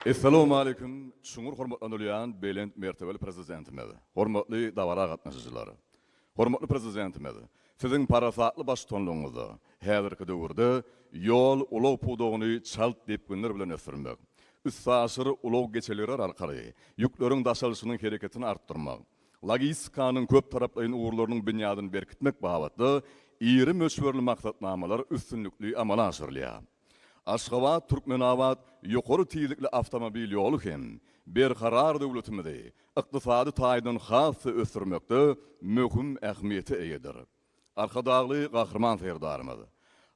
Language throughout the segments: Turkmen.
Essalawmaleýkim, çuňňur hormatlanylýan belent mertebeli Prezidentimiz, hormatly dabara gatnaşyjylar! Hormatly Prezidentimiz, Siziň parasatly baştutanlygyňyzda häzirki döwürde ýol-ulag pudagyny çalt depginler bilen ösdürmek, üstaşyr ulag geçelgeler arkaly ýükleriň daşalyşynyň hereketini artdyrmak, logistikanyň köptaraplaýyn ugurlarynyň binýadyny berkitmek babatda iri möçberli maksatnamalar üstünlikli amala aşyrylýar. Aşgabat, Türkmenabat ýokary tizlikli awtomobil ýoly hem Berkarar döwletimizi ykdysady taýdan has-da ösdürmekde möhüm ähmiýete eýedir. Arkadagly Gahryman Serdarymyz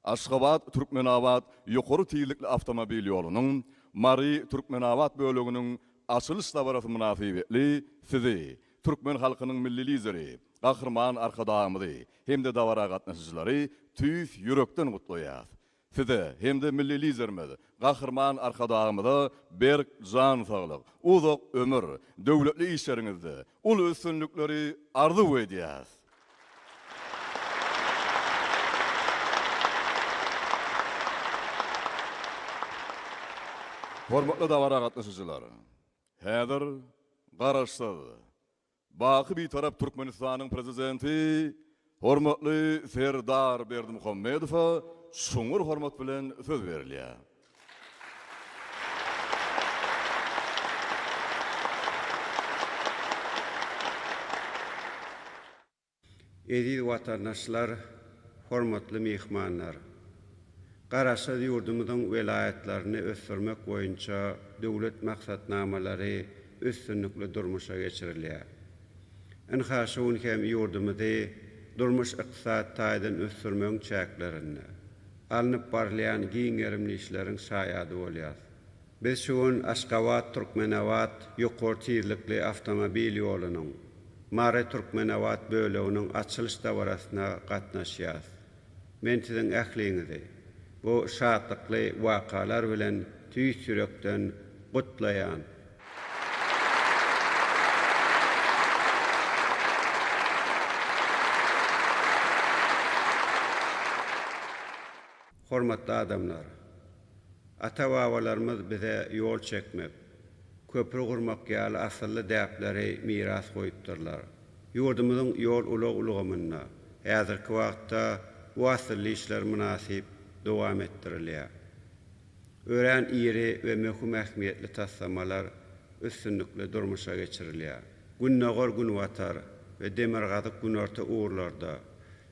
Aşgabat, Türkmenabat ýokary tizlikli awtomobil ýolunyň Mary, Türkmenabat böleginiň açylyş dabarasy mynasybetli Sizi, türkmen halkynyň Milli Lideri Gahryman Arkadagymyzy hem-de dabara gatnaşyjylary tüýs ýürekden gutlaýas. Size hem-de Milli Liderimiz Gahryman Arkadagymyza berk jan saglyk, uzak ömür, döwletli işleriňizde uly üstünlikleri arzuw edýäs! Hormatly dabara gatnaşyjylar! Häzir Garaşsyz, Baky Bitarap Türkmenistanyň Prezidenti hormatly Serdar Berdimuhamedowa çuňňur hormat bilen söz berilýär. Eziz watandaşlar, hormatly myhmanlar! Garaşsyz ýurdumyzyň welaýatlaryny ösdürmek boýunça döwlet maksatnamalary üstünlikli durmuşa geçirilýär. Ynha, şu gün hem ýurdumyzy durmuş-ykdysady taýdan ösdürmegiň çäklerinde alnyp barylýan giň gerimli işleriň şaýady bolýarys. Biz şu gün Aşgabat-Türkmenabat ýokary tizlikli awtomobil ýolunyň Mary-Türkmenabat böleginiň açylyş dabarasyna gatnaşýarys. Men siziň ähliňizi bu şatlykly wakalar bilen tüýs ýürekden gutlaýan. Hormatly adamlar! Ata-babalarymyz bize ýol çekmek, köpri gurmak ýaly asylly däpleri miras goýupdyrlar. Ýurdumyzyň ýol-ulag ulgamynda häzirki wagtda bu asylly işler mynasyp dowam etdirilýär. Örän iri we möhüm ähmiýetli taslamalar üstünlikli durmuşa geçirilýär. Gündogar-Günbatar we Demirgazyk-Günorta ugurlarda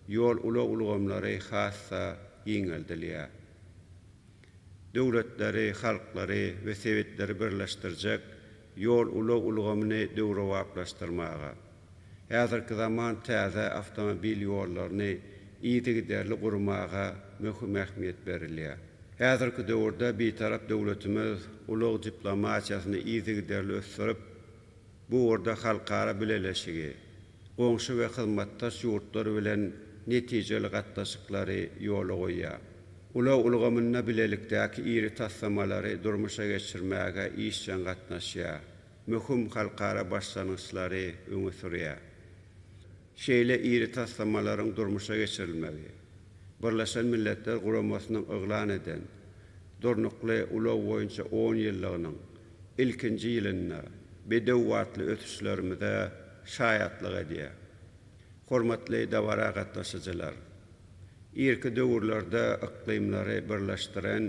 ýol-ulag ulgamlary has-da giňeldilýär. Döwletleri, halklary we sebitleri birleşdirjek ýol-ulag ulgamyny döwrebaplaşdyrmaga, häzirki zaman täze awtomobil ýollaryny yzygiderli gurmaga möhüm ähmiýet berilýär. Häzirki döwürde Bitarap döwletimiz ulag diplomatiýasyny yzygiderli ösdürip, bu ugurda halkara bileleşigi, goňşy we hyzmatdaş ýurtlar bilen netijeli gatnaşyklary ýola goýýar. Ulag ulgamynda bilelikdäki iri taslamalary durmuşa geçirmäge işjeň gatnaşýar, möhüm halkara başlangyçlary öňe sürýär. Şeýle iri taslamalaryň durmuşa geçirilmegi, Birleşen Milletler Guramasynyň yglan eden Durnukly ulag boýunça onýyllygynyň ilkinji ýylynda bedew batly ösüşlerimize şaýatlyk edýär. Hormatly dabara gatnaşyjylar! Irki döwürlerde yklymlary birleşdiren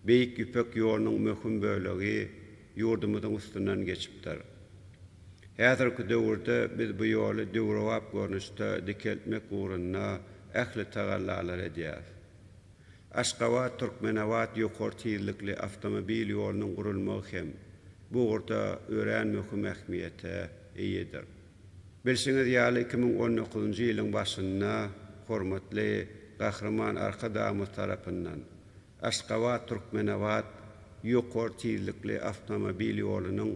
Beýik Ýüpek ýolunyň möhüm bölegi ýurdumyzyň üstünden geçipdir. Häzirki döwürde biz bu ýoly döwrebap görnüşde dikeltmek ugrunda ähli tagallalary edýäris. Aşgabat, Türkmenabat ýokary tizlikli awtomobil ýolunyň gurulmagy hem bu ugurda örän möhüm ähmiýete eýedir. Bilşiňiz ýaly, 2019-njy ýylyň başynda hormatly Gahryman Arkadagymyz tarapyndan Aşgabat, Türkmenabat ýokary tizlikli awtomobil ýolunyň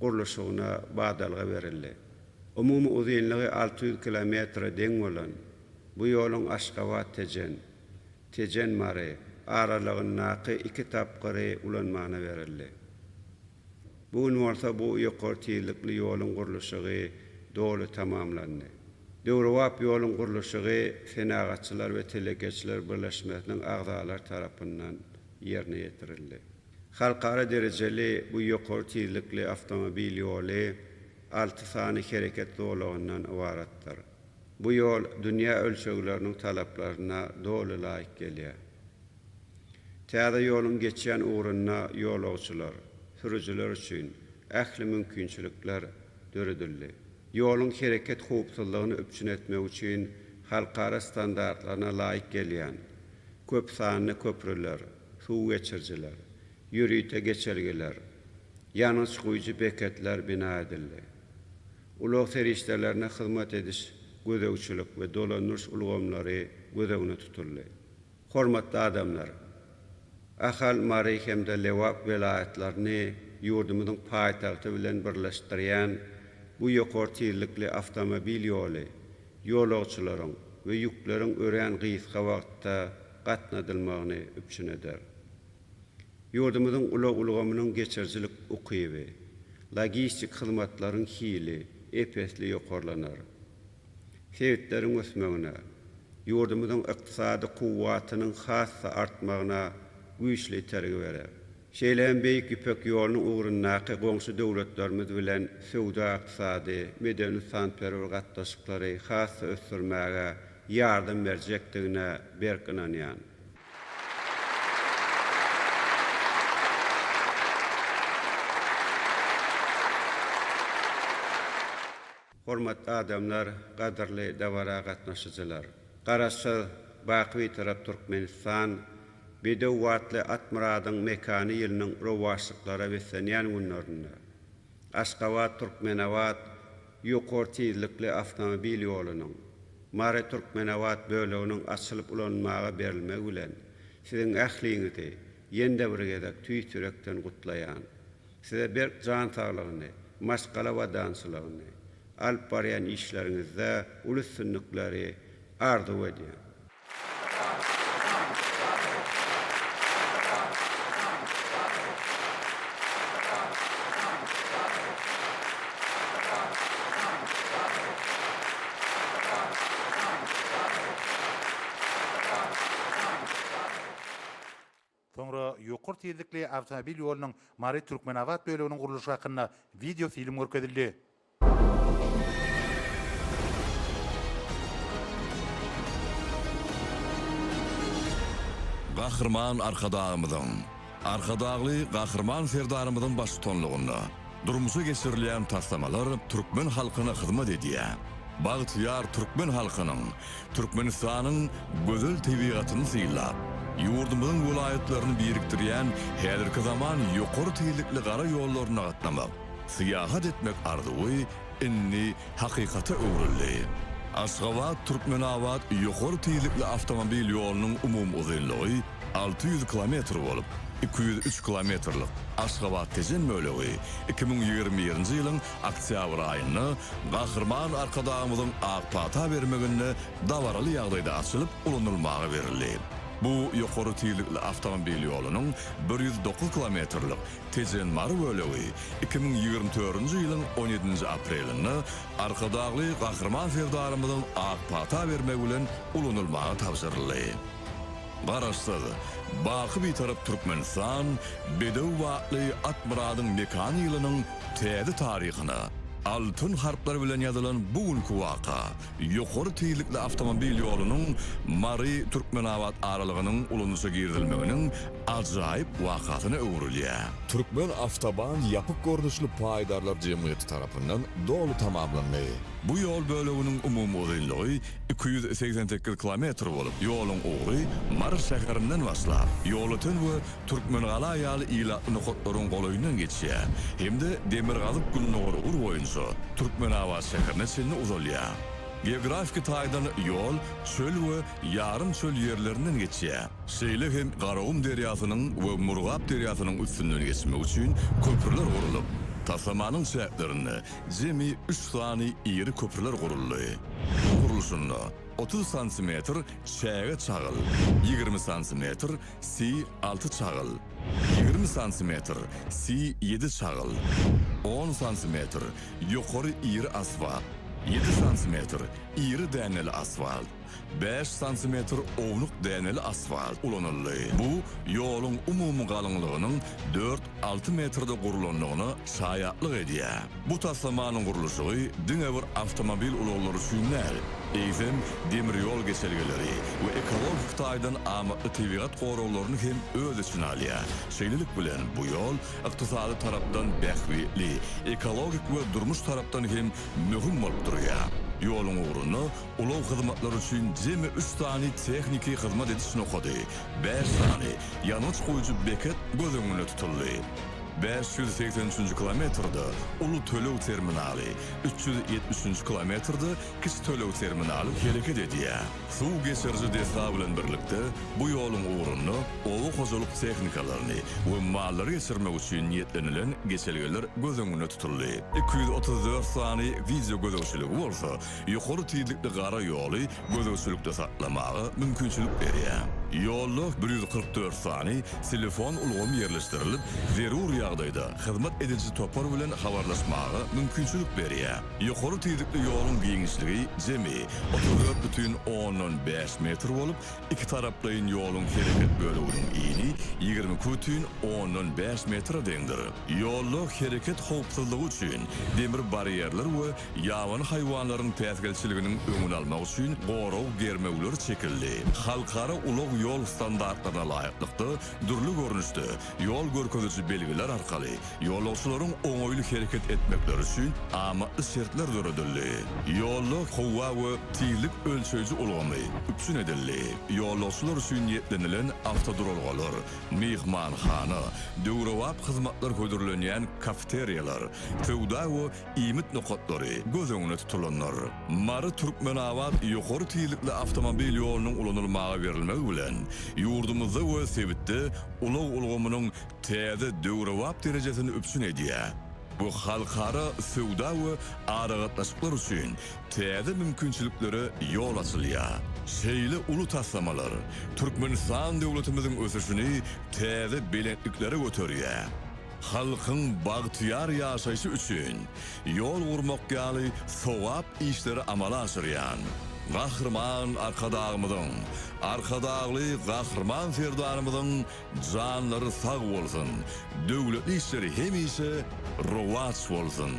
gurluşygyna badalga berildi. Umumy uzynlygy 600 kilometre deň bolan bu ýoluň Aşgabat, Tejen, Tejen-Mary aralygyndaky iki tapgyry ulanmana berildi. Bu gün bolsa bu ýokary tizlikli ýoluň gurluşygy doly tamamlandy. Döwrebap ýoluň gurluşygy Senagatçylar we telekeçiler birleşmesiniň agzalary tarapyndan ýerine ýetirildi. Halkara derejeli bu ýokary tizlikli awtomobil ýoly alty sany hereket zolagyndan ybaratdyr. Bu ýol dünýä ölçegleriniň talaplaryna doly laýyk gelýär. Täze ýoluň geçýän ugrunda ýolagçylar, sürüjiler üçin ähli mümkinçilikler döredildi. Ýoluň hereket howpsuzlygyny üpjün etmek üçin halkara standartlaryna laýyk gelýän köp sanly köprüler, suw geçirijiler, ýörite geçelgeler, ýangyç guýujy beketler bina edildi. Ulag serişdelerine hyzmat ediş, gözegçilik we dolandyryş ulgamlary göz öňünde tutuldy. Hormatly adamlar! Ahal, Mary hem-de Lebap welaýatlaryny ýurdumyzyň paýtagty bilen birleşdirýän bu ýokary tizlikli awtomobil ýoly ýolagçylaryň we ýükleriň örän gysga wagtda gatnadylmagyny üpjün eder. Ýurdumyzyň ulag ulgamynyň geçirijilik ukyby, logistik hyzmatlaryň hili ep-esli ýokarlanar. Sebitleriň ösmegine, ýurdumyzyň ykdysady kuwwatynyň has-da artmagyna güýçli itergi berer. Şeýle hem Beýik Ýüpek ýolunyň ugrundaky goňşy döwletlerimiz bilen söwda-ykdysady, medeni-ynsanperwer gatnaşyklary has-da ösdürmäge ýardam berjekdigine berk ynanýan. Hormatly adamlar, gadyrly dabara gatnaşyjylar! Garaşsyz, baky Bitarap Türkmenistan bedew atly at-myradyň mekany ýylynyň rowaçlyklara beslenýän günlerinde Aşgabat, Türkmenabat ýokary tizlikli awtomobil ýolunyň Mary-Türkmenabat böleginiň açylyp ulanylmaga berilmegi bilen siziň ähliňizi ýene-de bir gezek tüýs ýürekden gutlaýan. Size berk jan saglygyny, maşgala abadançylygyny, alyp barýan işleriňizde uly üstünlikleri arzuw edýän. Soňra ýokary tizlikli awtomobil ýolunyň Mary-Türkmenabat böleginiň gurluşy hakynda wideofilm görkezildi. Gahryman Arkadagymyzyň, Arkadagly Gahryman Serdarymyzyň baştutanlygynda durmuşa geçirilýän taslamalar türkmen halkyna hyzmat edýär. Bagtyýar türkmen halkynyň Türkmenistanyň gözel tebigatyny synlap, ýurdumyzyň welaýatlaryny birikdirýän häzirki zaman ýokary tizlikli gara ýollaryna gatnamak, syýahat etmek arzuwy indi hakykata öwrüldi. Aşgabat, Türkmenabat ýokary tizlikli awtomobil ýolunyň umumy uzynlygy 600 kilometr bolup, 203 kilometrlik Aşgabat, Tejen bölegi 2021-nji ýylyň oktýabr aýynda Gahryman Arkadagymyzyň ak pata bermeginde dabaraly ýagdaýda açylyp, ulanylmaga berildi. Bu ýokary tizlikli awtomobil ýolunyň 109 kilometrlik Tejen-Mary bölegi 2024-nji ýylyň on ýedinji aprelinde Arkadagly Gahryman Serdarymyzyň ak pata bermegi bilen ulanylmaga tabşyryldy. Garaşsyz, baky Bitarap Türkmenistan bedew batly at myradyň mekany ýylynyň täze taryhyna altyn harplar bilen ýazylan bu günki waka ýokary tizlikli awtomobil ýolunyň Mary-Türkmenabat aralygynyň ulanyşa girizilmeginiň ajaýyp wakasyna öwrülýär. Türkmen awtoban ýapyk görnüşli paýdarlar jemgyýeti tarapyndan doly tamamlandy. Bu ýol böleginiň umumy uzynlygy 288 kilometr bolup, ýoluň ugry Mary şäherinden başlap, Ýolöten we Türkmengala ýaly ilatly nokatlaryň golaýyndan geçýär hem-de demirgazyk-gündogar ugur boýunça Türkmenabat şäherine çenli uzalýar. Geografiki taýdan ýol çöl we ýarym çöl ýerlerinden geçýär. Şeýle hem Garagum derýasynyň we Murgap derýasynyň üstünden geçmek üçin köprüler gurlup, taslamanyň çäklerinde jemi üç sany iri köprüler guruldy. Gurluşynda 30 santimetr çäge çagyl, 20 santimetr Si alty çagyl, 20 santimetr Si ýedi çagyl, on santimetr ýokary iri asfalt, ýedi santimetr iri däneli asfalt. Bäş santimetr ownuk däneli asfalt ulanyldy. Bu ýoluň umumy galyňlygynyň dört-alty metrde gurlandygyna şaýatlyk edýär. Bu taslamanyň gurluşygy diňe bir awtomobil ulaglary üçin däl, eýsem, demir ýol geçelgeleri we ekologik taýdan amatly tebigat goraglaryny hem öz içine alýar. Şeýlelik bilen, bu ýol ykdysady tarapdan bähbitli, ekologik we durmuş tarapdan hem möhüm bolup durýar. Ýoluň ugrunda Ulag hyzmatlary üçin jemi üç sany tehniki hyzmat ediş nokady, bäş sany ýangyç guýujy beket göz öňünde tutuldy. 583 nji kilometrde uly töleg terminaly, 373 nji kilometrde kiçi töleg terminaly hereket edýär. Suw geçiriji desga bilen birlikde, bu ýoluň ugrunda oba hojalyk tehnikalaryny we mallary geçirmek üçin niýetlenilen geçelgeler göz öňünde tutuldy. 234 sany wideogözegçiligi bolsa Ýokary tizlikli gara ýoly gözegçilikde saklamaga mümkinçilik berýär. Ýolda 144 sany telefon ulgamy ýerleşdirilip, zerur ýagdaýda hyzmat ediji topar bilen habarlaşmaga mümkinçilik berýär. Ýokary tizlikli ýoluň giňişligi jemi 34 bütin ondan bäş metr bolup, ikitaraplaýyn ýoluň hereket böleginiň ini 22 bütin ondan bäş metre deňdir. Ýolda hereket howpsuzlygy üçin demir barýerler we Ýabany haýwanlaryň päsgelçiliginiň öňüni almak üçin gorag germewleri çekildi. Halkara ulag-ýol standartlaryna laýyklykda, dürli görnüşde ýol görkeziji belgiler arkaly ýolagçylaryň oňaýly hereket etmekleri üçin amatly şertler döredildi. Ýolda howa we tizlik ölçeýji ulgamy üpjün edildi. Ýolagçylar üçin niýetlenilen awtoduralgalar, myhmanhana, döwrebap hyzmatlar hödürlenýän kafeteriýalar, söwda we iýmit nokatlary göz öňünde tutulandyr. Mary-Türkmenabat ýokary tizlikli awtomobil ýolunyň ulanylmaga berilmegi bilen, ýurdumyzda we sebitde ulag ulgamynyň täze döwrebap derejesini üpjün edýär. Bu halkara söwda we aragatnaşyklar üçin täze mümkinçiliklere ýol açylýar. Şeýle uly taslamalar Türkmenistan döwletimiziň ösüşini täze belentliklere göterýär. Halkyň bagtyýar ýaşaýşy üçin ýol gurmak ýaly sogap işleri amala aşyrýan Gahryman Arkadagymyzyň, Arkadagly Gahryman Serdarymyzyň janlary sag bolsun, döwletli işleri hemişe rowaç bolsun!